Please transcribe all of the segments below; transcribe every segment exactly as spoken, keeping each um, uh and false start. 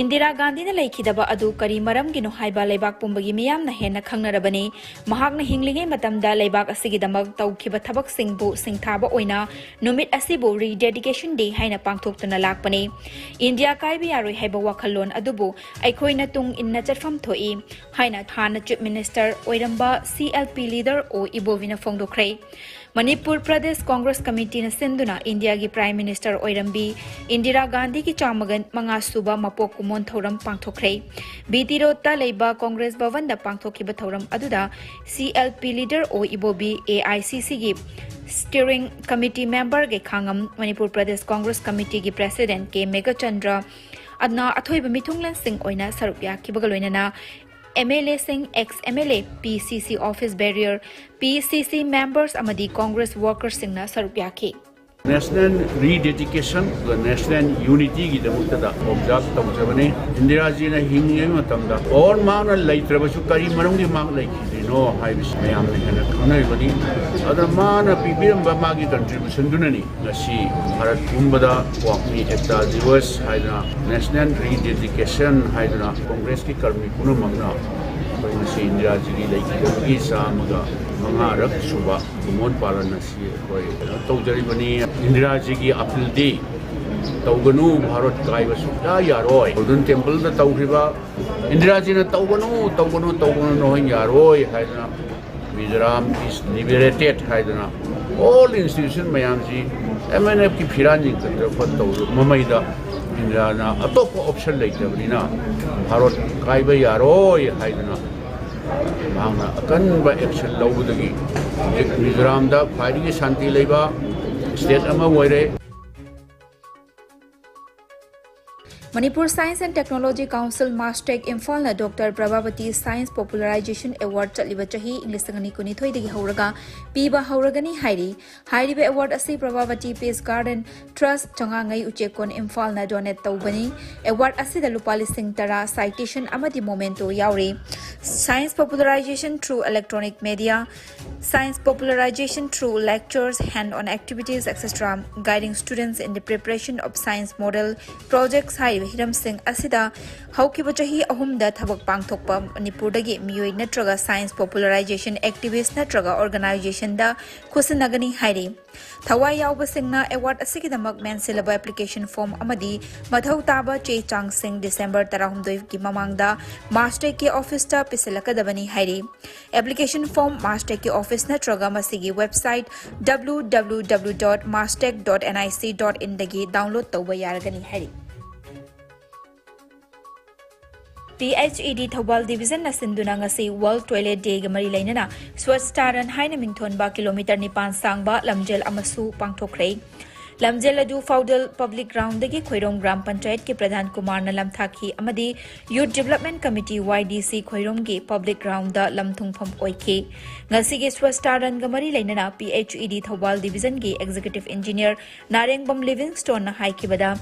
ꯏꯟꯗꯤꯔꯥ ꯒꯥꯟꯙꯤꯅ ꯂꯩꯈꯤꯗꯕ ꯑꯗꯨ ꯀꯔꯤ ꯃꯔꯝꯒꯤꯅꯣ ꯍꯥꯏꯕ ꯂꯩꯕꯥꯛ ꯄꯨꯝꯕꯒꯤ ꯃꯤꯌꯥꯝꯅ ꯍꯦꯟꯅ ꯈꯪꯅꯔꯕꯅꯤ꯫ ꯃꯍꯥꯛꯅ ꯍꯤꯡꯂꯤꯉꯩ ꯃꯇꯝꯗ ꯂꯩꯕꯥꯛ ꯑꯁꯤꯒꯤꯗꯃꯛ ꯇꯧꯈꯤꯕ ꯊꯕꯛꯁꯤꯡꯕꯨ ꯁꯤꯡꯊꯥꯕ ꯑꯣꯏꯅ ꯅꯨꯃꯤꯠ ꯑꯁꯤꯕꯨ Rededication Day ꯍꯥꯏꯅ ꯄꯥꯡꯊꯣꯛꯇꯨꯅ ꯂꯥꯛꯄꯅꯤ꯫ ꯏꯟꯗꯤꯌꯥ ꯀꯥꯏꯕ ꯌꯥꯔꯣꯏ ꯍꯥꯏꯕ ꯋꯥꯈꯜꯂꯣꯟ ꯑꯗꯨꯕꯨ ꯑꯩꯈꯣꯏꯅ ꯇꯨꯡ ꯏꯟꯅ ꯆꯠꯐꯝ ꯊꯣꯛꯏ ꯍꯥꯏꯅ ꯍꯥꯟꯅ Chief Minister ꯑꯣꯏꯔꯝꯕ C L P leader ꯑꯣ ꯏꯕꯣꯕꯤꯅ ꯐꯣꯡꯗꯣꯛꯈ꯭ꯔꯦ꯫ ꯃꯅꯤꯄꯨꯔ ꯄ꯭ꯔꯗꯦꯁ ꯀꯣꯡꯒ꯭ꯔꯦꯁ ꯀꯃꯤꯇꯤꯅ ꯁꯤꯟꯗꯨꯅ ꯏꯟꯗꯤꯌꯥꯒꯤ Prime Minister ꯑꯣꯏꯔꯝꯕꯤ ꯏꯟꯗꯤꯔꯥ ꯒꯥꯟꯙꯤꯒꯤ ꯆꯥꯝꯃꯒ ꯃꯉꯥ ꯁꯨꯕ ꯃꯄꯣꯛ ꯀꯨꯝꯑꯣꯟ ꯊꯧꯔꯝ ꯄꯥꯡꯊꯣꯛꯈ꯭ꯔꯦ꯫ B T Roadꯇ ꯂꯩꯕ ꯀꯣꯡꯒ꯭ꯔꯦꯁ ꯚꯕꯟꯗ ꯄꯥꯡꯊꯣꯛꯈꯤꯕ ꯊꯧꯔꯝ ꯑꯗꯨꯗ C L P leader ꯑꯣ ꯏꯕꯣꯕꯤ, A I C Cꯒꯤ Steering Committee member ꯒꯩꯈꯥꯉꯝ, Manipur Pradesh Congress ꯀꯃꯤꯇꯤꯒꯤ President ꯀꯦ ꯃꯦꯘꯆꯟꯗ꯭ꯔ, ꯑꯗꯨꯅ ꯑꯊꯣꯏꯕ ꯃꯤꯊꯨꯡꯂꯦꯟꯁꯤꯡ ꯑꯣꯏꯅ ꯁꯔꯨꯛ ꯌꯥꯈꯤꯕꯒ ꯂꯣꯏꯅꯅ M L Aꯁꯤꯡ, ex M L A, P C C office bearer, P C C members ꯑꯃꯗꯤ ꯀꯣꯡꯒ꯭ꯔꯦꯁ workerꯁꯤꯡꯅ ꯁꯔꯨꯛ ꯌꯥꯈꯤ꯫ National Rededication ꯑꯗꯨꯒ National Unityꯒꯤꯗꯃꯛꯇꯗ observe ꯇꯧꯖꯕꯅꯤ꯫ ꯏꯟꯗꯤꯔꯥꯖꯤꯅ ꯍꯤꯡꯂꯤꯉꯩ ꯃꯇꯝꯗ, or ꯃꯥꯅ ꯂꯩꯇ꯭ꯔꯕꯁꯨ ꯀꯔꯤ ꯃꯔꯝꯒꯤ ꯃꯍꯥꯛ ꯂꯩꯈꯤꯗ꯭ꯔꯤꯅꯣ ꯍꯥꯏꯕꯁꯤ ꯃꯌꯥꯝꯅ ꯍꯦꯟꯅ ꯈꯪꯅꯔꯤꯕꯅꯤ꯫ ꯑꯗꯨꯅ ꯃꯥꯅ ꯄꯤꯕꯤꯔꯝꯕ ꯃꯥꯒꯤ contributionꯗꯨꯅꯅꯤ ꯉꯁꯤ ꯚꯥꯔꯠ ꯄꯨꯝꯕꯗ ꯀ꯭ꯋꯥꯛꯃꯤ ꯑꯦꯛꯇꯥ ꯗꯤꯋꯁ ꯍꯥꯏꯗꯨꯅ, National Rededication ꯍꯥꯏꯗꯨꯅ ꯀꯣꯡꯒ꯭ꯔꯦꯁꯀꯤ ꯀꯔꯃꯤ ꯄꯨꯝꯅꯃꯛꯅ ꯑꯩꯈꯣꯏ ꯉꯁꯤ ꯏꯟꯗꯤꯔꯥꯖꯤꯒꯤ ꯂꯩꯈꯤꯗꯕꯒꯤ ꯆꯥꯝꯃꯒ ꯃꯉꯥꯔꯛ ꯁꯨꯕ ꯀꯨꯝꯑꯣꯟ ꯄꯥꯂꯟ ꯑꯁꯤ ꯑꯩꯈꯣꯏ ꯀꯩꯅꯣ ꯇꯧꯖꯔꯤꯕꯅꯤ꯫ ꯏꯟꯗꯤꯔꯥꯖꯤꯒꯤ appealꯗꯤ ꯇꯧꯒꯅꯨ, ꯚꯥꯔꯠ ꯀꯥꯏꯕ ꯁꯨꯡꯌꯥ ꯌꯥꯔꯣꯏ꯫ Golden Templeꯗ ꯇꯧꯈ꯭ꯔꯤꯕ ꯏꯟꯗꯤꯔꯥꯖꯤꯅ "ꯇꯧꯒꯅꯨ, ꯇꯧꯒꯅꯨ, ꯇꯧꯒꯅꯨ, ꯅꯈꯣꯏ ꯌꯥꯔꯣꯏ" ꯍꯥꯏꯗꯅ, "Mizoram is liberated" ꯍꯥꯏꯗꯅ, all institution ꯃꯌꯥꯝꯁꯤ M N Fꯀꯤ ꯐꯤꯔꯥꯟ ꯆꯤꯡꯈꯠꯇꯅ ꯈꯣꯠ ꯇꯧꯔꯕ ꯃꯃꯩꯗ, ꯏꯟꯗꯤꯔꯥꯅ ꯑꯇꯣꯞꯄ option ꯂꯩꯇꯕꯅꯤꯅ ꯚꯥꯔꯠ ꯀꯥꯏꯕ ꯌꯥꯔꯣꯏ ꯍꯥꯏꯗꯅ ꯃꯍꯥꯛꯅ ꯑꯀꯟꯕ action ꯂꯧꯕꯗꯒꯤ ꯍꯧꯖꯤꯛ ꯃꯤꯖꯣꯔꯥꯝꯗ ꯈ꯭ꯋꯥꯏꯗꯒꯤ ꯁꯥꯟꯇꯤ ꯂꯩꯕ state ꯑꯃ ꯑꯣꯏꯔꯦ꯫ Manipur Science and Technology Council, MASTEC, ꯏꯝꯐꯥꯜꯅ Doctor Prabhavati Science Popularization Award ꯆꯠꯂꯤꯕ ꯆꯍꯤ ꯏꯪ ꯂꯤꯁꯤꯡ ꯑꯅꯤ ꯀꯨꯟꯅꯤꯊꯣꯏꯗꯒꯤ ꯍꯧꯔꯒ ꯄꯤꯕ ꯍꯧꯔꯒꯅꯤ ꯍꯥꯏꯔꯤ꯫ ꯍꯥꯏꯔꯤꯕ award ꯑꯁꯤ Prabhavati Peace Garden Trust, ꯆꯉꯥꯉꯩ ꯎꯆꯦꯛꯀꯣꯟ, ꯏꯝꯐꯥꯜꯅ donate ꯇꯧꯕꯅꯤ꯫ Award ꯑꯁꯤꯗ ꯂꯨꯄꯥ ꯂꯤꯁꯤꯡ ꯇꯔꯥ, citation ꯑꯃꯗꯤ memento ꯌꯥꯎꯔꯤ꯫ Science popularization through electronic media, science popularization through lectures, hand-on activities, et cetera, guiding students in the preparation of science model projects ꯍꯥꯏꯔꯤꯕ ꯍꯤꯔꯝꯁꯤꯡ ꯑꯁꯤꯗ ꯍꯧꯈꯤꯕ ꯆꯍꯤ ꯑꯍꯨꯝꯗ ꯊꯕꯛ ꯄꯥꯡꯊꯣꯛꯄ ꯃꯅꯤꯄꯨꯔꯗꯒꯤ ꯃꯤꯑꯣꯏ ꯅꯠꯇ꯭ꯔꯒ science popularization activist ꯅꯠꯇ꯭ꯔꯒ organization ꯗ ꯈꯨꯠꯁꯤꯟꯅꯒꯅꯤ ꯍꯥꯏꯔꯤ꯫ ꯊꯋꯥꯏ ꯌꯥꯎꯕꯁꯤꯡꯅ award ꯑꯁꯤꯒꯤꯗꯃꯛ ꯃꯦꯟꯁꯤꯜꯂꯕ application form ꯑꯃꯗꯤ ꯃꯊꯧ ꯇꯥꯕ ꯆꯦ ꯆꯥꯡꯁꯤꯡ December ꯇꯔꯥꯍꯨꯝꯗꯣꯏꯒꯤ ꯃꯃꯥꯡꯗ MASTEC ꯀꯤ office ꯇ ꯄꯤꯁꯤꯜꯂꯛꯀꯗꯕꯅꯤ ꯍꯥꯏꯔꯤ꯫ Application form MASTEC ꯀꯤ office ꯅꯠꯇ꯭ꯔꯒ ꯃꯁꯤꯒꯤ website W W W dot mastec dot N I C dot in ꯗꯒꯤ download ꯇꯧꯕ ꯌꯥꯔꯒꯅꯤ ꯍꯥꯏꯔꯤ꯫ P H E D Thoubal division ꯅ ꯁꯤꯟꯗꯨꯅ ꯉꯁꯤ World Toilet Day ꯒ ꯃꯔꯤ ꯂꯩꯅꯅ Swachhta Run ꯍꯥꯏꯅ ꯃꯤꯡꯊꯣꯟꯕ kilometre ꯅꯤꯄꯥꯟ ꯁꯥꯡꯕ ꯂꯝꯖꯦꯜ ꯑꯃꯁꯨ ꯄꯥꯡꯊꯣꯛꯈ꯭ꯔꯦ꯫ ꯂꯝꯖꯦꯜ ꯑꯗꯨ ꯐꯥꯎꯗꯜ public ground ꯗꯒꯤ ꯈꯣꯏꯔꯣꯝ ꯒ꯭ꯔꯥꯝ ꯄꯟꯆꯥꯌꯠꯀꯤ ꯄ꯭ꯔꯙꯥꯟ ꯀꯨꯃꯥꯔꯅ ꯂꯝꯊꯥꯈꯤ ꯑꯃꯗꯤ Youth Development Committee, Y D C, ꯈꯣꯏꯔꯣꯝꯒꯤ public ground ꯗ ꯂꯝ ꯊꯨꯡꯐꯝ ꯑꯣꯏꯈꯤ꯫ ꯉꯁꯤꯒꯤ Swachhta Run ꯒ ꯃꯔꯤ ꯂꯩꯅꯅ P H E D Thoubal division ꯒꯤ executive engineer ꯅꯥꯔꯦꯡꯕꯝ ꯂꯤꯚꯤꯡꯁ꯭ꯇꯣꯟꯅ ꯍꯥꯏꯈꯤꯕꯗ,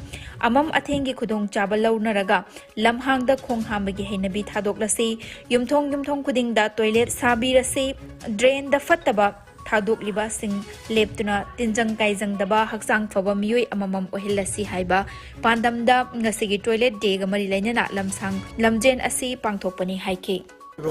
ꯑꯃꯝ ꯑꯊꯦꯡꯒꯤ ꯈꯨꯗꯣꯡꯆꯥꯕ ꯂꯧꯅꯔꯒ ꯂꯝꯍꯥꯡꯗ ꯈꯣꯡ ꯍꯥꯝꯕꯒꯤ ꯍꯩꯅꯕꯤ ꯊꯥꯗꯣꯛꯂꯁꯤ, ꯌꯨꯝꯊꯣꯡ ꯌꯨꯝꯊꯣꯡ ꯈꯨꯗꯤꯡꯗ toilet ꯁꯥꯕꯤꯔꯁꯤ, drain ꯗ ꯐꯠꯇꯕ ꯊꯥꯗꯣꯛꯂꯤꯕꯁꯤꯡ ꯂꯦꯞꯇꯨꯅ ꯇꯤꯟꯖꯪ ꯀꯥꯏꯖꯪꯗꯕ ꯍꯛꯆꯥꯡ ꯐꯕ ꯃꯤꯑꯣꯏ ꯑꯃꯃꯝ ꯑꯣꯏꯍꯜꯂꯁꯤ ꯍꯥꯏꯕ ꯄꯥꯟꯗꯝꯗ ꯉꯁꯤꯒꯤ Toilet Day ꯒ ꯃꯔꯤ ꯂꯩꯅꯅ ꯂꯝꯁꯥꯡ ꯂꯝꯖꯦꯟ ꯑꯁꯤ ꯄꯥꯡꯊꯣꯛꯄꯅꯤ ꯍꯥꯏꯈꯤ꯫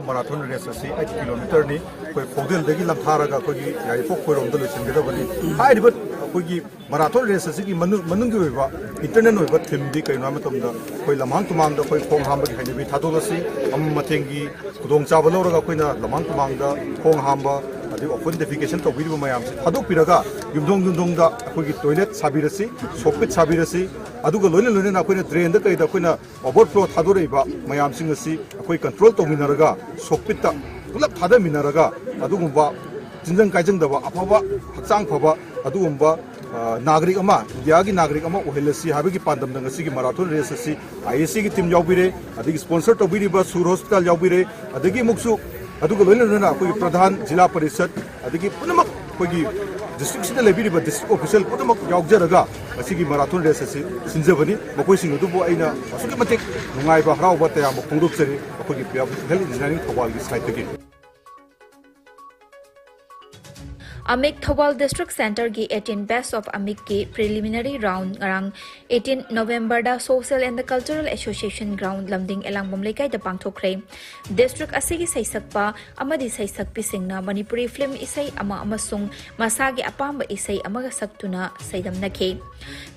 Marathon race ꯑꯁꯤ eight kilometre ꯅꯤ꯫ ꯑꯩꯈꯣꯏ ꯐꯥꯎꯗꯜꯗꯒꯤ ꯂꯝꯊꯥꯔꯒ ꯑꯩꯈꯣꯏꯒꯤ ꯌꯥꯏꯔꯤꯄꯣꯛ ꯈꯣꯏꯔꯣꯝꯗ ꯂꯣꯏꯁꯤꯟꯒꯗꯕꯅꯤ꯫ ꯍꯥꯏꯔꯤꯕ ꯑꯩꯈꯣꯏꯒꯤ marathon race ꯑꯁꯤꯒꯤ ꯃꯅꯨꯡ-, ꯃꯅꯨꯡꯒꯤ ꯑꯣꯏꯕ internal ꯑꯣꯏꯕ theme ꯗꯤ ꯀꯩꯅꯣ ꯍꯥꯏꯕ ꯃꯇꯝꯗ, ꯑꯩꯈꯣꯏ ꯂꯝꯍꯥꯡ ꯇꯨꯃꯥꯡꯗ ꯑꯩꯈꯣꯏ ꯈꯣꯡ ꯍꯥꯝꯕꯒꯤ ꯍꯩꯅꯕꯤ ꯊꯥꯗꯣꯛꯂꯁꯤ꯫ ꯑꯃꯝ ꯑꯊꯦꯡꯒꯤ ꯈꯨꯗꯣꯡꯆꯥꯕ ꯂꯧꯔꯒ ꯑꯩꯈꯣꯏꯅ ꯂꯝꯍꯥꯡ ꯇꯨꯃꯥꯡꯗ ꯈꯣꯡ ꯍꯥꯝꯕ, ꯑꯗꯒꯤ open defecation ꯇꯧꯕꯤꯔꯤꯕ ꯃꯌꯥꯝꯁꯦ ꯊꯥꯗꯣꯛꯄꯤꯔꯒ, ꯌꯨꯝꯊꯣꯡ ꯌꯨꯝꯊꯣꯡꯗ ꯑꯩꯈꯣꯏꯒꯤ toilet ꯁꯥꯕꯤꯔꯁꯤ, soak pit ꯁꯥꯕꯤꯔꯁꯤ꯫ ꯑꯗꯨꯒ ꯂꯣꯏꯅ ꯂꯣꯏꯅꯅ ꯑꯩꯈꯣꯏꯅ drain ꯗ ꯀꯩꯗ ꯑꯩꯈꯣꯏꯅ overflow ꯊꯥꯗꯣꯔꯛꯏꯕ ꯃꯌꯥꯝꯁꯤꯡ ꯑꯁꯤ ꯑꯩꯈꯣꯏ control ꯇꯧꯃꯤꯟꯅꯔꯒ, soak pit ꯇ ꯄꯨꯂꯞ ꯊꯥꯗꯃꯤꯟꯅꯔꯒ, ꯑꯗꯨꯒꯨꯝꯕ ꯇꯤꯟꯖꯪ ꯀꯥꯏꯖꯪꯗꯕ, ꯑꯐꯕ, ꯍꯛꯆꯥꯡ ꯐꯕ, ꯑꯗꯨꯒꯨꯝꯕ, ꯑ, ꯅꯥꯒꯔꯤꯛ ꯑꯃ, ꯏꯟꯗꯤꯌꯥꯒꯤ ꯅꯥꯒꯔꯤꯛ ꯑꯃ ꯑꯣꯏꯍꯜꯂꯁꯤ ꯍꯥꯏꯕꯒꯤ ꯄꯥꯟꯗꯝꯗ ꯉꯁꯤꯒꯤ marathon race ꯑꯁꯤ I S C ꯒꯤ team ꯌꯥꯎꯕꯤꯔꯦ, ꯑꯗꯒꯤ sponsor ꯇꯧꯕꯤꯔꯤꯕ ꯁꯨꯔ hospital ꯌꯥꯎꯕꯤꯔꯦ, ꯑꯗꯒꯤ ꯑꯃꯨꯛꯁꯨ ꯑꯗꯨꯒ ꯂꯣꯏꯅ ꯂꯣꯏꯅꯅ ꯑꯩꯈꯣꯏꯒꯤ ꯄ꯭ꯔꯙꯥꯟ, ꯖꯤꯂꯥ ꯄꯔꯤꯁꯠ, ꯑꯗꯒꯤ ꯄꯨꯝꯅꯃꯛ ꯑꯩꯈꯣꯏꯒꯤ district ꯁꯤꯗ ꯂꯩꯕꯤꯔꯤꯕ district official ꯄꯨꯝꯅꯃꯛ ꯌꯥꯎꯖꯔꯒ ꯉꯁꯤꯒꯤ marathon race ꯑꯁꯤ ꯁꯤꯟꯖꯕꯅꯤ꯫ ꯃꯈꯣꯏꯁꯤꯡ ꯑꯗꯨꯕꯨ ꯑꯩꯅ ꯑꯁꯨꯛꯀꯤ ꯃꯇꯤꯛ ꯅꯨꯡꯉꯥꯏꯕ, ꯍꯔꯥꯎꯕ, ꯇꯌꯥꯝꯕ ꯐꯣꯡꯗꯣꯛꯆꯔꯤ꯫ ꯑꯩꯈꯣꯏꯒꯤ P F Health Engineering ꯊꯧꯕꯥꯜꯒꯤ side ꯇꯒꯤ꯫ ꯑꯃꯤꯛ ꯊꯧꯕꯥꯜ ꯗꯤꯁꯇ꯭ꯔꯤꯛ ꯁꯦꯟꯇꯔꯒꯤ eighteen Best of ꯑꯃꯤꯛꯀꯤ preliminary round ꯉꯔꯥꯡ eighteen Novemberꯗ Social and Cultural Association Ground ꯂꯝꯗꯤꯡ ꯑꯦꯂꯥꯡꯕꯝ ꯂꯩꯀꯥꯏꯗ ꯄꯥꯡꯊꯣꯛꯈ꯭ꯔꯦ꯫ ꯗꯤꯁꯇ꯭ꯔꯤꯛ ꯑꯁꯤꯒꯤ ꯁꯩꯁꯛꯄ ꯑꯃꯗꯤ ꯁꯩꯁꯛꯄꯤꯁꯤꯡꯅ ꯃꯅꯤꯄꯨꯔꯤ ꯐꯤꯂꯝ ꯏꯁꯩ ꯑꯃ ꯑꯃꯁꯨꯡ ꯃꯁꯥꯒꯤ ꯑꯄꯥꯝꯕ ꯏꯁꯩ ꯑꯃꯒ ꯁꯛꯇꯨꯅ ꯁꯩꯗꯝꯅꯈꯤ꯫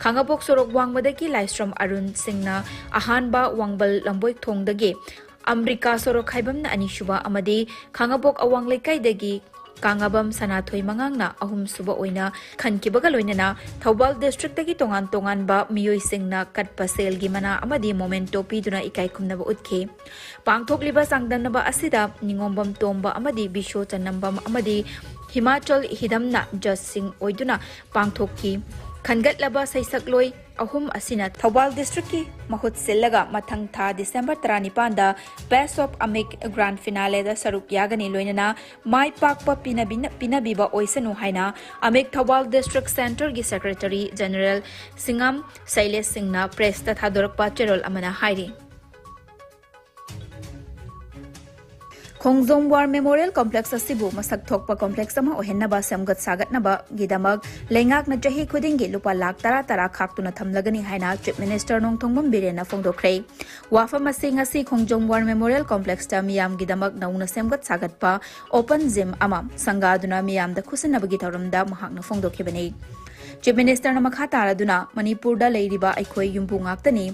ꯈꯥꯉꯕꯣꯛ ꯁꯣꯔꯣꯛ ꯋꯥꯡꯃꯗꯒꯤ ꯂꯥꯏꯁ꯭ꯔꯝ ꯑꯔꯨꯟ ꯁꯤꯡꯅ ꯑꯍꯥꯟꯕ, ꯋꯥꯡꯕꯜ ꯂꯝꯕꯣꯏꯊꯣꯡꯗꯒꯤ ꯑꯝꯕ꯭ꯔꯤꯀꯥ ꯁꯣꯔꯣꯛ ꯈꯥꯏꯕꯝꯅ ꯑꯅꯤꯁꯨꯕ ꯑꯃꯗꯤ ꯈꯥꯉꯕꯣꯛ ꯑꯋꯥꯡ ꯂꯩꯀꯥꯏꯗꯒꯤ ꯀꯥꯉꯕꯝ ꯁꯅꯥꯊꯣꯏ ꯃꯉꯥꯡꯅ ꯑꯍꯨꯝꯁꯨꯕ ꯑꯣꯏꯅ ꯈꯟꯈꯤꯕꯒ ꯂꯣꯏꯅꯅ ꯊꯧꯕꯥꯜ ꯗꯤꯁꯇ꯭ꯔꯤꯛꯇꯒꯤ ꯇꯣꯉꯥꯟ ꯇꯣꯉꯥꯟꯕ ꯃꯤꯑꯣꯏꯁꯤꯡꯅ ꯀꯠꯄ ꯁꯦꯜꯒꯤ ꯃꯅꯥ ꯑꯃꯗꯤ ꯃꯣꯃꯦꯟꯇꯣ ꯄꯤꯗꯨꯅ ꯏꯀꯥꯏ ꯈꯨꯝꯅꯕ ꯎꯠꯈꯤ꯫ ꯄꯥꯡꯊꯣꯛꯂꯤꯕ ꯆꯥꯡꯗꯝꯅꯕ ꯑꯁꯤꯗ ꯅꯤꯉꯣꯝꯕꯝ ꯇꯣꯝꯕ ꯑꯃꯗꯤ ꯕꯤꯁꯣ ꯆꯅꯝꯕꯝ ꯑꯃꯗꯤ ꯍꯤꯃꯥꯆꯜ ꯍꯤꯗꯝꯅ ꯖꯖꯁꯤꯡ ꯑꯣꯏꯗꯨꯅ ꯄꯥꯡꯊꯣꯛꯈꯤ꯫ ꯈꯟꯒꯠꯂꯕ ꯁꯩꯁꯛꯂꯣꯏ ꯑꯍꯨꯝ ꯑꯁꯤꯅ ꯊꯧꯕꯥꯜ ꯗꯤꯁꯇ꯭ꯔꯤꯛꯀꯤ ꯃꯍꯨꯠ ꯁꯤꯜꯂꯒ ꯃꯊꯪ ꯊꯥ ꯗꯤꯁꯦꯝꯕꯔ ꯇꯔꯥꯅꯤꯄꯥꯟꯗ Best of ꯑꯃꯤꯛ Grand Finaleꯗ ꯁꯔꯨꯛ ꯌꯥꯒꯅꯤ, ꯂꯣꯏꯅꯅ ꯃꯥꯏ ꯄꯥꯛꯄ ꯄꯤꯅꯕꯤꯅ-, ꯄꯤꯅꯕꯤꯕ ꯑꯣꯏꯁꯅꯨ ꯍꯥꯏꯅ ꯑꯃꯤꯛ ꯊꯧꯕꯥꯜ ꯗꯤꯁꯇ꯭ꯔꯤꯛ ꯁꯦꯟꯇꯔꯒꯤ ꯁꯦꯀ꯭ꯔꯦꯇꯔꯤ ꯖꯦꯅꯔꯦꯜ ꯁꯤꯡꯉꯝ ꯁꯩꯂꯦꯁ ꯁꯤꯡꯅ ꯄ꯭ꯔꯦꯁꯇ ꯊꯥꯗꯣꯔꯛꯄ ꯆꯦꯔꯣꯜ ꯑꯃꯅ ꯍꯥꯏꯔꯤ꯫ ꯈꯣꯡꯖꯣꯝ ꯋꯥꯔ ꯃꯦꯃꯣꯔꯤꯌꯦꯜ ꯀꯣꯝꯄ꯭ꯂꯦꯛꯁ ꯑꯁꯤꯕꯨ ꯃꯁꯛ ꯊꯣꯛꯄ ꯀꯣꯝꯄ꯭ꯂꯦꯛꯁ ꯑꯃ ꯑꯣꯏꯍꯟꯅꯕ ꯁꯦꯝꯒꯠ ꯁꯥꯒꯠꯅꯕꯒꯤꯗꯃꯛ ꯂꯩꯉꯥꯛꯅ ꯆꯍꯤ ꯈꯨꯗꯤꯡꯒꯤ ꯂꯨꯄꯥ ꯂꯥꯈ ꯇꯔꯥ ꯇꯔꯥ ꯈꯥꯛꯇꯨꯅ ꯊꯝꯂꯒꯅꯤ ꯍꯥꯏꯅ ꯆꯤꯐ ꯃꯤꯅꯤꯁꯇꯔ ꯅꯣꯡꯊꯣꯝꯕꯝ ꯕꯤꯔꯦꯟꯅ ꯐꯣꯡꯗꯣꯛꯈ꯭ꯔꯦ꯫ ꯋꯥꯐꯝ ꯑꯁꯤ ꯉꯁꯤ ꯈꯣꯡꯖꯣꯝ ꯋꯥꯔ ꯃꯦꯃꯣꯔꯤꯌꯦꯜ ꯀꯣꯝꯄ꯭ꯂꯦꯛꯁꯇ ꯃꯤꯌꯥꯝꯒꯤꯗꯃꯛ ꯅꯧꯅ ꯁꯦꯝꯒꯠ ꯁꯥꯒꯠꯄ ꯑꯣꯄꯟ ꯖꯤꯝ ꯑꯃ ꯁꯪꯒꯥꯗꯨꯅ ꯃꯤꯌꯥꯝꯗ ꯈꯨꯠꯁꯤꯟꯅꯕꯒꯤ ꯊꯧꯔꯝꯗ ꯃꯍꯥꯛꯅ ꯐꯣꯡꯗꯣꯛꯈꯤꯕꯅꯤ꯫ ꯆꯤꯐ ꯃꯤꯅꯤꯁꯇꯔꯅ ꯃꯈꯥ ꯇꯥꯔꯗꯨꯅ, ꯃꯅꯤꯄꯨꯔꯗ ꯂꯩꯔꯤꯕ ꯑꯩꯈꯣꯏ ꯌꯨꯝꯕꯨ ꯉꯥꯛꯇꯅꯤ꯫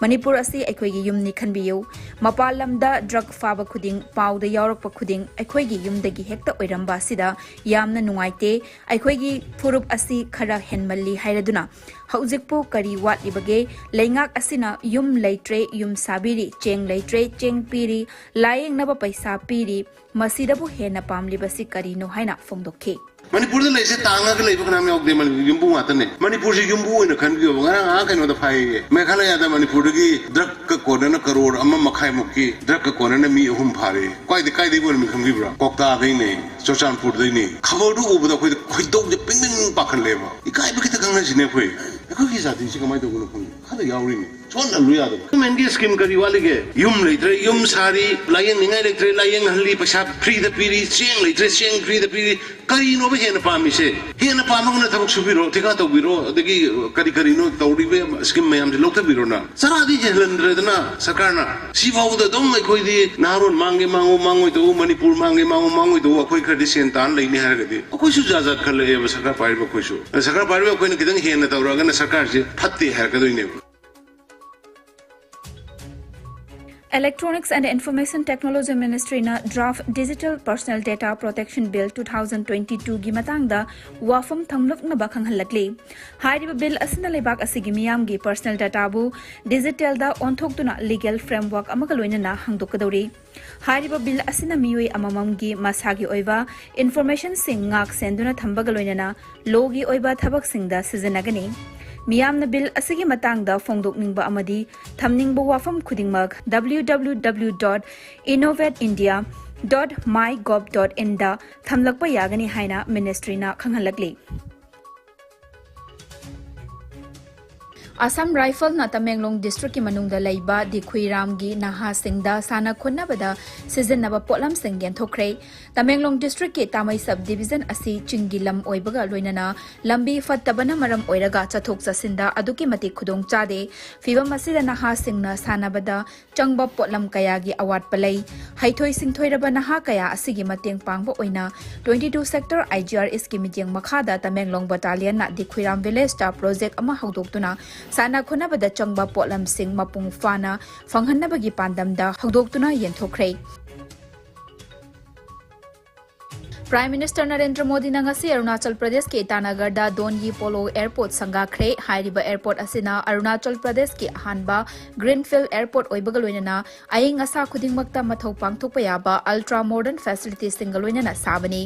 ꯃꯅꯤꯄꯨꯔ ꯑꯁꯤ ꯑꯩꯈꯣꯏꯒꯤ ꯌꯨꯝꯅꯤ ꯈꯟꯕꯤꯌꯨ꯫ ꯃꯄꯥꯟ ꯂꯝꯗ ꯗ꯭ꯔꯒ ꯐꯥꯕ ꯈꯨꯗꯤꯡ, ꯄꯥꯎꯗ ꯌꯥꯎꯔꯛꯄ ꯈꯨꯗꯤꯡ ꯑꯩꯈꯣꯏꯒꯤ ꯌꯨꯝꯗꯒꯤ ꯍꯦꯛꯇ ꯑꯣꯏꯔꯝꯕ ꯑꯁꯤꯗ ꯌꯥꯝꯅ ꯅꯨꯡꯉꯥꯏꯇꯦ꯫ ꯑꯩꯈꯣꯏꯒꯤ ꯐꯨꯔꯨꯞ ꯑꯁꯤ ꯈꯔ ꯍꯦꯟꯃꯜꯂꯤ ꯍꯥꯏꯔꯗꯨꯅ ꯍꯧꯖꯤꯛꯄꯨ ꯀꯔꯤ ꯋꯥꯠꯂꯤꯕꯒꯦ? ꯂꯩꯉꯥꯛ ꯑꯁꯤꯅ ꯌꯨꯝ ꯂꯩꯇ꯭ꯔꯦ, ꯌꯨꯝ ꯁꯥꯕꯤꯔꯤ, ꯆꯦꯡ ꯂꯩꯇ꯭ꯔꯦ, ꯆꯦꯡ ꯄꯤꯔꯤ, ꯂꯥꯌꯦꯡꯅꯕ ꯄꯩꯁꯥ ꯄꯤꯔꯤ, ꯃꯁꯤꯗꯕꯨ ꯍꯦꯟꯅ ꯄꯥꯝꯂꯤꯕꯁꯤ ꯀꯔꯤꯅꯣ ꯍꯥꯏꯅ ꯐꯣꯡꯗꯣꯛꯈꯤ꯫ ꯃꯅꯤꯄꯨꯔꯗ ꯂꯩꯔꯤꯁꯦ ꯇꯥꯡꯉꯒ ꯂꯩꯕ ꯀꯅꯥꯝ ꯌꯥꯎꯗꯦ, ꯃꯅꯤ-, ꯌꯨꯝꯕꯨ ꯉꯥꯛꯇꯅꯦ꯫ ꯃꯅꯤꯄꯨꯔꯁꯤ ꯌꯨꯝꯕꯨ ꯑꯣꯏꯅ ꯈꯟꯕꯤꯌꯣꯕ꯫ ꯉꯔꯥꯡ ꯑꯉꯥꯡ ꯀꯩꯅꯣꯗ ꯐꯥꯏꯌꯦ, ꯃꯦꯘꯥꯂꯌꯥꯗ ꯃꯅꯤꯄꯨꯔꯗꯒꯤ ꯗ꯭ꯔꯒꯀ ꯀꯣꯟꯅꯅ ꯀꯔꯣꯔ ꯑꯃ ꯃꯈꯥꯏꯃꯨꯛꯀꯤ ꯗ꯭ꯔꯒꯀ ꯀꯣꯟꯅꯅ ꯃꯤ ꯑꯍꯨꯝ ꯐꯥꯔꯦ꯫ ꯀꯥꯏꯗ-, ꯀꯥꯏꯗꯒꯤ ꯑꯣꯏꯔꯝꯃꯤ ꯈꯪꯕꯤꯕ꯭ꯔꯥ? ꯀ꯭ꯋꯥꯛꯇꯥꯗꯩꯅꯦ, ꯆꯨꯔꯆꯥꯟꯄꯨꯔꯗꯩꯅꯦ꯫ ꯈꯕꯔꯗꯨ ꯎꯕꯗ ꯑꯩꯈꯣꯏꯗ ꯈꯣꯏꯗꯧꯁꯦ ꯄꯤꯡ ꯄꯤꯡ ꯄꯥꯈꯠꯂꯦꯕ꯫ ꯏꯀꯥꯏꯕ ꯈꯤꯇ ꯈꯪꯅꯁꯤꯅꯦ ꯑꯩꯈꯣꯏ꯫ ꯑꯩꯈꯣꯏꯒꯤ ꯖꯥꯇꯤꯁꯤ ꯀꯃꯥꯏꯅ ꯇꯧꯕꯅꯣ ꯈꯪꯗꯦ, ꯈꯔ ꯌꯥꯎꯔꯤꯅꯦ꯫ ꯁꯣꯟꯍꯜꯂꯨ ꯌꯥꯗꯕ꯫ ꯒꯣꯔꯃꯦꯟꯒꯤ ꯁ꯭ꯀꯤꯝ ꯀꯔꯤ ꯋꯥꯠꯂꯤꯒꯦ? ꯌꯨꯝ ꯂꯩꯇ꯭ꯔꯦ, ꯌꯨꯝ ꯁꯥꯔꯤ, ꯂꯥꯏꯌꯦꯡꯅꯤꯡꯉꯥꯏ ꯂꯩꯇ꯭ꯔꯦ, ꯂꯥꯏꯌꯦꯡꯍꯜꯂꯤ, ꯄꯩꯁꯥ ꯐ꯭ꯔꯤꯗ ꯄꯤꯔꯤ, ꯆꯦꯡ ꯂꯩꯇ꯭ꯔꯦ, ꯆꯦꯡ ꯐ꯭ꯔꯤꯗ ꯄꯤꯔꯤ꯫ ꯀꯔꯤꯅꯣꯕ ꯍꯦꯟꯅ ꯄꯥꯝꯃꯤꯁꯦ? ꯍꯦꯟꯅ ꯄꯥꯝꯃꯒꯅ ꯊꯕꯛ ꯁꯨꯕꯤꯔꯣ, ꯊꯤꯀꯥ ꯇꯧꯕꯤꯔꯣ, ꯑꯗꯒꯤ ꯀꯔꯤ ꯀꯔꯤꯅꯣ ꯇꯧꯔꯤꯕ ꯁ꯭ꯀꯤꯝ ꯃꯌꯥꯝꯁꯦ ꯂꯧꯊꯕꯤꯔꯣꯅ꯫ ꯆꯔꯥꯗꯤ ꯍꯦꯜꯍꯟꯗ꯭ꯔꯦꯗꯅ ꯁꯔꯀꯥꯔꯅ꯫ ꯁꯤꯐꯥꯎꯗ ꯑꯗꯨꯝ ꯑꯩꯈꯣꯏꯗꯤ ꯅꯍꯥꯔꯣꯟ ꯃꯥꯡꯒꯦ ꯃꯥꯡꯉꯨ, ꯃꯥꯡꯉꯣꯏ ꯇꯧꯎ, ꯃꯅꯤꯄꯨꯔ ꯃꯥꯡꯒꯦ ꯃꯥꯡꯉꯨ, ꯃꯥꯡꯉꯣꯏ ꯇꯧꯎ, ꯑꯩꯈꯣꯏ ꯈꯔꯗꯤ ꯁꯦꯟ ꯇꯥꯟ ꯂꯩꯅꯤ ꯍꯥꯏꯔꯒꯗꯤ ꯑꯩꯈꯣꯏꯁꯨ ꯖꯥꯠ ꯖꯥꯠ ꯈꯜꯂꯛꯑꯦꯕ ꯁꯔꯀꯥꯔ ꯄꯥꯏꯔꯤꯕ ꯑꯩꯈꯣꯏꯁꯨ꯫ ꯑꯗ ꯁꯔꯀꯥꯔ ꯄꯥꯏꯔꯤꯕ ꯑꯩꯈꯣꯏꯅ ꯈꯤꯇꯪ ꯍꯦꯟꯅ ꯇꯧꯔꯛꯑꯒꯅ ꯁꯔꯀꯥꯔꯁꯦ ꯐꯠꯇꯦ ꯍꯥꯏꯔꯛꯀꯗꯣꯏꯅꯦꯕ꯫ Electronics and Information Technology Ministry ꯅ draft Digital Personal Data Protection Bill two thousand twenty-two ꯒꯤ ꯃꯇꯥꯡꯗ ꯋꯥꯐꯝ ꯊꯝꯂꯛꯅꯕ ꯈꯪꯍꯜꯂꯛꯂꯤ꯫ ꯍꯥꯏꯔꯤꯕ ꯕꯤꯜ ꯑꯁꯤꯅ ꯂꯩꯕꯥꯛ ꯑꯁꯤꯒꯤ ꯃꯤꯌꯥꯝꯒꯤ personal data ꯕꯨ digital ꯗ ꯑꯣꯟꯊꯣꯛꯇꯨꯅ legal framework ꯑꯃꯒ ꯂꯣꯏꯅꯅ ꯍꯥꯡꯗꯣꯛꯀꯗꯧꯔꯤ꯫ ꯍꯥꯏꯔꯤꯕ ꯕꯤꯜ ꯑꯁꯤꯅ ꯃꯤꯑꯣꯏ ꯑꯃꯃꯝꯒꯤ ꯃꯁꯥꯒꯤ ꯑꯣꯏꯕ information ꯁꯤꯡ ꯉꯥꯛ ꯁꯦꯟꯗꯨꯅ ꯊꯝꯕꯒ ꯂꯣꯏꯅꯅ law ꯒꯤ ꯑꯣꯏꯕ ꯊꯕꯛꯁꯤꯡꯗ ꯁꯤꯖꯤꯟꯅꯒꯅꯤ꯫ ꯃꯤꯌꯥꯝꯅ ꯕꯤꯜ ꯑꯁꯤꯒꯤ ꯃꯇꯥꯡꯗ ꯐꯣꯡꯗꯣꯛꯅꯤꯡꯕ ꯑꯃꯗꯤ ꯊꯝꯅꯤꯡꯕ ꯋꯥꯐꯝ ꯈꯨꯗꯤꯡꯃꯛ W W W dot innovate india dot mygov dot in ꯗ ꯊꯝꯂꯛꯄ ꯌꯥꯒꯅꯤ ꯍꯥꯏꯅ ministry ꯅ ꯈꯪꯍꯜꯂꯛꯂꯤ꯫ Assam Rifle ꯅ ꯇꯃꯦꯡꯂꯣꯡ district ꯀꯤ ꯃꯅꯨꯡꯗ ꯂꯩꯕ ꯗꯤꯈꯨꯏꯔꯥꯝꯒꯤ ꯅꯍꯥꯁꯤꯡꯗ ꯁꯥꯟꯅ ꯈꯣꯠꯅꯕꯗ ꯁꯤꯖꯤꯟꯅꯕ ꯄꯣꯠꯂꯝꯁꯤꯡ ꯌꯦꯟꯊꯣꯛꯈ꯭ꯔꯦ꯫ ꯇꯃꯦꯡꯂꯣꯡ district ꯀꯤ ꯇꯥꯃꯩ sub division ꯑꯁꯤ ꯆꯤꯡꯒꯤ ꯂꯝ ꯑꯣꯏꯕꯒ ꯂꯣꯏꯅꯅ ꯂꯝꯕꯤ ꯐꯠꯇꯕꯅ ꯃꯔꯝ ꯑꯣꯏꯔꯒ ꯆꯠꯊꯣꯛ ꯆꯠꯁꯤꯟꯗ ꯑꯗꯨꯛꯀꯤ ꯃꯇꯤꯛ ꯈꯨꯗꯣꯡ ꯆꯥꯗꯦ꯫ ꯐꯤꯚꯝ ꯑꯁꯤꯗ ꯅꯍꯥꯁꯤꯡꯅ ꯁꯥꯟꯅꯕꯗ ꯆꯪꯕ ꯄꯣꯠꯂꯝ ꯀꯌꯥꯒꯤ ꯑꯋꯥꯠꯄ ꯂꯩ꯫ ꯍꯩꯊꯣꯏ ꯁꯤꯡꯊꯣꯏꯔꯕ ꯅꯍꯥ ꯀꯌꯥ ꯑꯁꯤꯒꯤ ꯃꯇꯦꯡ ꯄꯥꯡꯕ ꯑꯣꯏꯅ twenty two sector I G R S ꯀꯤ ꯃꯤꯠꯌꯦꯡ ꯃꯈꯥꯗ ꯇꯃꯦꯡꯂꯣꯡ battalion ꯅ ꯗꯤꯈꯨꯏꯔꯥꯝ village ꯇ project ꯑꯃ ꯍꯧꯗꯣꯛꯇꯨꯅ ꯁꯥꯟꯅ ꯈꯣꯠꯅꯕꯗ ꯆꯪꯕ ꯄꯣꯠꯂꯝꯁꯤꯡ ꯃꯄꯨꯡ ꯐꯥꯅ ꯐꯪꯍꯟꯅꯕꯒꯤ ꯄꯥꯟꯗꯝꯗ ꯍꯧꯗꯣꯛꯇꯨꯅ ꯌꯦꯟꯊꯣꯛꯈ꯭ꯔꯦ꯫ Prime Minister ꯅꯔꯦꯟꯗ꯭ꯔ ꯃꯣꯗꯤꯅ ꯉꯁꯤ ꯑꯔꯨꯅꯥꯆꯜ ꯄ꯭ꯔꯗꯦꯁꯀꯤ ꯏꯇꯥꯅꯒꯔꯗ ꯗꯣꯟꯌꯤ ꯄꯣꯂꯣ airport ꯁꯪꯒꯥꯈ꯭ꯔꯦ꯫ ꯍꯥꯏꯔꯤꯕ airport ꯑꯁꯤꯅ ꯑꯔꯨꯅꯥꯆꯜ ꯄ꯭ꯔꯗꯦꯁꯀꯤ ꯑꯍꯥꯟꯕ greenfield airport ꯑꯣꯏꯕꯒ ꯂꯣꯏꯅꯅ ꯑꯏꯪ ꯑꯁꯥ ꯈꯨꯗꯤꯡꯃꯛꯇ ꯃꯊꯧ ꯄꯥꯡꯊꯣꯛꯄ ꯌꯥꯕ ultra modern facility ꯁꯤꯡꯒ ꯂꯣꯏꯅꯅ ꯁꯥꯕꯅꯤ꯫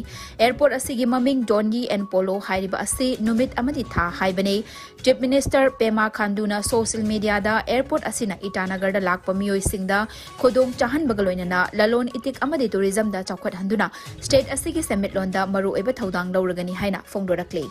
Airport ꯑꯁꯤꯒꯤ ꯃꯃꯤꯡ ꯗꯣꯟꯌꯤ and ꯄꯣꯂꯣ ꯍꯥꯏꯔꯤꯕ ꯑꯁꯤ ꯅꯨꯃꯤꯠ ꯑꯃꯗꯤ ꯊꯥ ꯍꯥꯏꯕꯅꯤ꯫ Chief Minister Pema ꯈꯥꯟꯗꯨꯅ social media ꯗ airport ꯑꯁꯤꯅ ꯏꯇꯥꯅꯒꯔꯗ ꯂꯥꯛꯄ ꯃꯤꯑꯣꯏꯁꯤꯡꯗ ꯈꯨꯗꯣꯡ ꯆꯥꯍꯟꯕꯒ ꯂꯣꯏꯅꯅ ꯂꯂꯣꯟ ꯏꯇꯤꯛ ꯑꯃꯗꯤ tourism ꯗ ꯆꯥꯎꯈꯠꯍꯟꯗꯨꯅ state ꯑꯁꯤꯒꯤ ꯁꯦꯟꯃꯤꯠꯂꯣꯟꯗ ꯃꯔꯨꯑꯣꯏꯕ ꯊꯧꯗꯥꯡ ꯂꯧꯔꯒꯅꯤ ꯍꯥꯏꯅ ꯐꯣꯡꯗꯣꯔꯛꯂꯤ꯫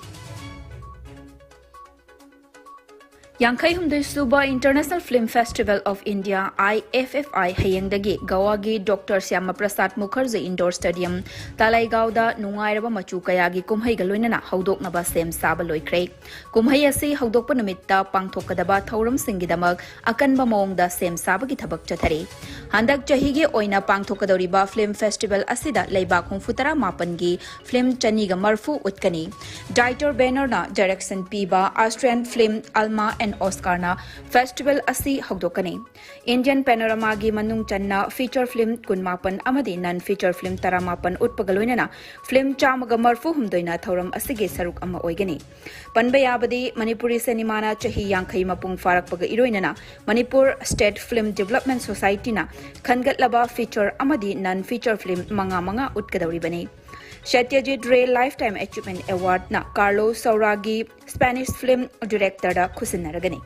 ꯌꯥꯡꯈꯩ ꯍꯨꯝꯗꯣꯏ ꯁꯨꯕ International Film Festival of India, I F F I, ꯍꯌꯦꯡꯗꯒꯤ ꯒꯋꯥꯒꯤ doctor Syama Prasad Mookerjee indoor stadium, ꯇꯥꯂꯥꯏꯒꯥꯎꯗ ꯅꯨꯡꯉꯥꯏꯔꯕ ꯃꯆꯨ ꯀꯌꯥꯒꯤ ꯀꯨꯝꯍꯩꯒ ꯂꯣꯏꯅꯅ ꯍꯧꯗꯣꯛꯅꯕ ꯁꯦꯝ ꯁꯥꯕ ꯂꯣꯏꯈ꯭ꯔꯦ꯫ ꯀꯨꯝꯍꯩ ꯑꯁꯤ ꯍꯧꯗꯣꯛꯄ ꯅꯨꯃꯤꯠꯇ ꯄꯥꯡꯊꯣꯛꯀꯗꯕ ꯊꯧꯔꯝꯁꯤꯡꯒꯤꯗꯃꯛ ꯑꯀꯟꯕ ꯃꯑꯣꯡꯗ ꯁꯦꯝ ꯁꯥꯕꯒꯤ ꯊꯕꯛ ꯆꯠꯊꯔꯤ꯫ ꯍꯟꯗꯛ ꯆꯍꯤꯒꯤ ꯑꯣꯏꯅ ꯄꯥꯡꯊꯣꯛꯀꯗꯧꯔꯤꯕ ꯐꯤꯜꯝ ꯐꯦꯁꯇꯤꯚꯦꯜ ꯑꯁꯤꯗ ꯂꯩꯕꯥꯛ ꯍꯨꯝꯐꯨ ꯇꯔꯥ ꯃꯥꯄꯟꯒꯤ ꯐꯤꯜꯝ ꯆꯅꯤꯒ ꯃꯔꯐꯨ ꯎꯠꯀꯅꯤ꯫ ꯗꯥꯏꯇꯔ ꯕꯦꯅꯔꯅ ꯗꯥꯏꯔꯦꯛꯁꯟ ꯄꯤꯕ Austrian film Alma and Oscarꯅ ꯐꯦꯁꯇꯤꯚꯦꯜ ꯑꯁꯤ ꯍꯧꯗꯣꯛꯀꯅꯤ꯫ Indian Panoramaꯒꯤ ꯃꯅꯨꯡ ꯆꯟꯅ ꯐꯤꯆꯔ ꯐꯤꯜꯝ ꯀꯨꯟꯃꯥꯄꯟ ꯑꯃꯗꯤ ꯅꯟ ꯐꯤꯆꯔ ꯐꯤꯜꯝ ꯇꯔꯥꯃꯥꯄꯟ ꯎꯠꯄꯒ ꯂꯣꯏꯅꯅ ꯐꯤꯜꯝ ꯆꯥꯝꯃꯒ ꯃꯔꯐꯨ ꯍꯨꯝꯗꯣꯏꯅ ꯊꯧꯔꯝ ꯑꯁꯤꯒꯤ ꯁꯔꯨꯛ ꯑꯃ ꯑꯣꯏꯒꯅꯤ꯫ ꯄꯟꯕ ꯌꯥꯕꯗꯤ, ꯃꯅꯤꯄꯨꯔꯤ ꯁꯤꯅꯦꯃꯥꯅ ꯆꯍꯤ ꯌꯥꯡꯈꯩ ꯃꯄꯨꯡ ꯐꯥꯔꯛꯄꯒ ꯏꯔꯣꯏꯅꯅ ꯃꯅꯤꯄꯨꯔ State Film Development Societyꯅ ꯈꯟꯒꯠꯂꯕ ꯐꯤꯆꯔ ꯑꯃꯗꯤ ꯅꯟ ꯐꯤꯆꯔ ꯐꯤꯜꯝ ꯃꯉꯥ ꯃꯉꯥ ꯎꯠꯀꯗꯧꯔꯤꯕꯅꯤ꯫ ꯁꯇ꯭ꯌꯖꯤꯠ ꯔꯦ Lifetime Achievement Awardꯅ ꯀꯥꯔꯂꯣ ꯁꯧꯔꯥꯒꯤ Spanish film directorꯗ ꯈꯨꯠꯁꯤꯟꯅꯔꯒꯅꯤ꯫